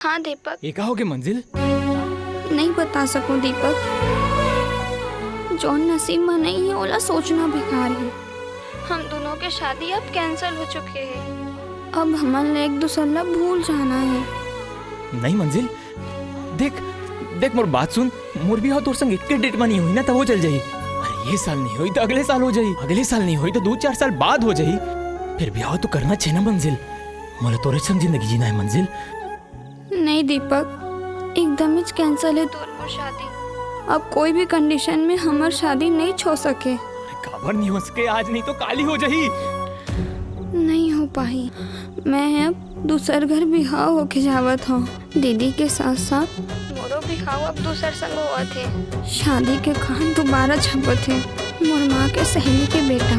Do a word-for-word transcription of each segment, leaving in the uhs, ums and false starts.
हाँ दीपक। ये का होगे मंजिल? नहीं बता सकूं दीपक, जौन नसीब में नहीं है ओला सोचना बेकार है। हम दोनों के शादी अब कैंसिल हो चुके हैं। अब हमन ला एक दूसर ला भूल जाना है। नहीं मंजिल, देख देख मोर बात सुन, मोर बिहाव तोर संग एक डेट में नहीं होई ना, तब वो चल जाई। अरे ये साल नहीं होई तो अगले साल हो जाई, अगले साल नहीं होई तो दो चार साल बाद हो जाई। फिर बिहाव तो करना छे ना मंजिल, मोला तोरे संग जिंदगी जीना है मंजिल। नहीं दीपक, एकदम ही कैंसिल है तोर मोर शादी। अब कोई भी कंडीशन में हमर शादी नहीं छो सके। अरे काबर नहीं हो सके, आज नहीं तो काल ही हो जाई। नहीं हो पाही। मैं अब दूसर घर बिहाव होके जावत हूँ। दीदी के साथ साथ मोरो बिहाव अब दूसर संग होवत है। शादी के कार्ड दोबारा छपत है। मोर माँ के सहेली के बेटा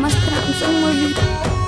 मस्त राम संग मोर बिहाव।